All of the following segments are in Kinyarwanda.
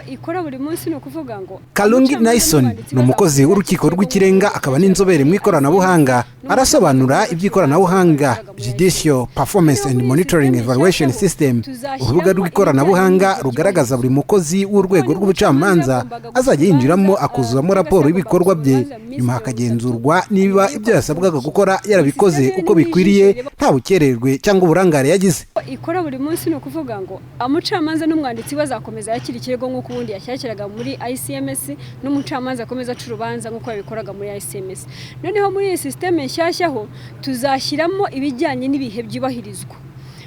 Ikora buri munsi, ni ukuvuga ngo Kalungi Nayson ni umukozi w'Urukiko rw'Ikirenga, akaba n'inzobere mu ikoranabuhanga. Arasobanura iby'ikoranabuhanga Judicial Performance and Monitoring Evaluation System, urubuga rw'ikoranabuhanga rugaragaza buri mukozi w'urwego rw'ubucamanza azajya yinjiramo akuzuzamo raporo y'ibikorwa bye, nyuma hakagenzurwa niba ibyo yasabwaga gukora yarabikoze uko bikwiriye, nta bukererwe cyangwa uburangare yagize. Ikora buri munsi, ni ukuvuga ngo umucamanza n'umwanditsi bazakomeza yakira ikirego nk'uko ubundi yashyakiraga muri ICMS, n'umucamanza akomeza aca urubanza nk'uko yabikoraga muri ICMS. Noneho muri iyi sisiteme nshyashya ho tuzashyiramo ibijyanye n'ibihe byubahirizwa.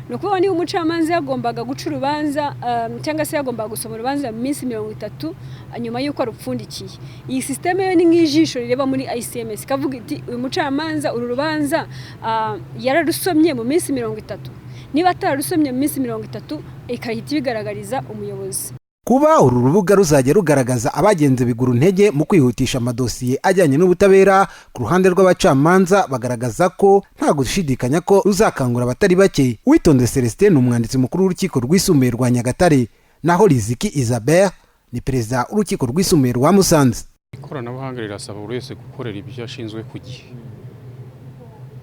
Ni ukuvuga niba umucamanza yagombaga guca urubanza cyangwa se yagombaga gusoma urubanza mu minsi 30 nyuma y'uko arupfundikiye, iyi sisiteme yo ni nk'ijisho rireba muri ICMS, ikavuga iti: "Uyu mucamanza uru rubanza yararusomye mu minsi 30." Niba atararusomye mu minsi 30, ikahita ibigaragariza umuyobozi. Kuba uru rubuga ruzajya rugaragaza abagenze bigura intege mu kwihutisha amadosiye ajyanye n'ubutabera, ku ruhande rw'abacamanza bagaragaza ko nta gushidikanya ko ruzakangura abatari bake. Uwitonze Celestin ni umwanditsi mukuru w'Urukiko Rwisumbuye rwa Nyagatare, naho Riziki Isabelle ni perezida w'Urukiko Rwisumbuye rwa Musanze. Ikoranabuhanga rirasaba buri wese gukorera ibyo ashinzwe ku gihe,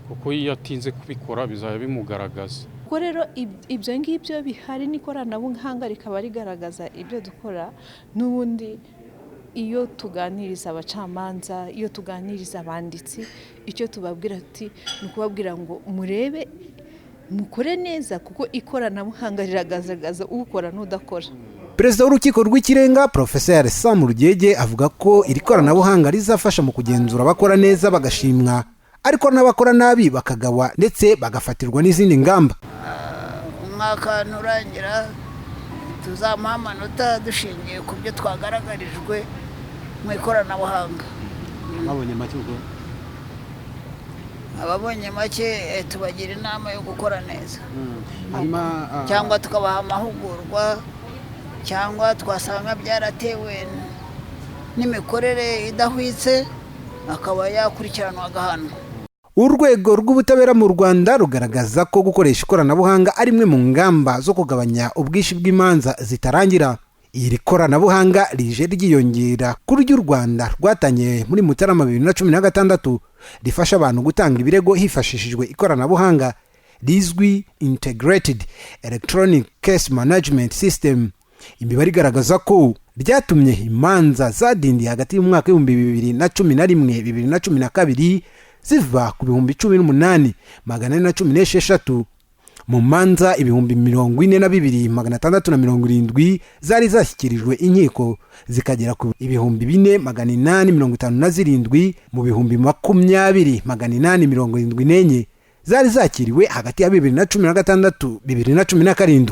kuko iyo atinze kubikora bizajya bimugaragaza. Ubwo rero ibyo ngibyo bihari n'ikoranabuhanga rikaba rigaragaza ibyo dukora, n'ubundi iyo tuganiriza abacamanza, iyo tuganiriza abanditsi, icyo tubabwira ati ni ukubabwira ngo murebe mukore neza, kuko ikoranabuhanga riragaragaza ukora n'udakora. Perezida w'Urukiko rw'Ikirenga, Porofeseri Sam Rugege, avuga ko iri koranabuhanga rizafasha mu kugenzura abakora neza bagashimwa, ariko n'abakora nabi bakagawa ndetse bagafatirwa n'izindi ngamba. Umwaka nurangira tuzamuha amanota dushingiye ku byo twagaragarijwe mu ikoranabuhanga. Babonye make ubwo? Ababonye make tubagira inama yo gukora neza, hanyuma cyangwa tukabaha amahugurwa, cyangwa twasanga byaratewe n'imikorere idahwitse, akaba yakurikiranwa agahanwa. Urwego rw'ubutabera mu Rwanda rugaragaza ko gukoresha ikoranabuhanga ari imwe mu ngamba zo kugabanya ubwinshi bw'imanza zitarangira. Iri koranabuhanga rije ryiyongera kuri ry'u Rwanda rwatangiye muri Mutarama 2016, rifasha abantu gutanga ibirego hifashishijwe ikoranabuhanga rizwi Integrated Electronic Case Management System. Imibare igaragaza ko ryatumye imanza zadindiye hagati y'umwaka w'2011, 2012 ziva ku 18,416 mu manza 42,670 zari zashyikirijwe inkiko, zikagera ku 4,857 mu 20,874 zari zakiriwe hagati ya 2016, 2017.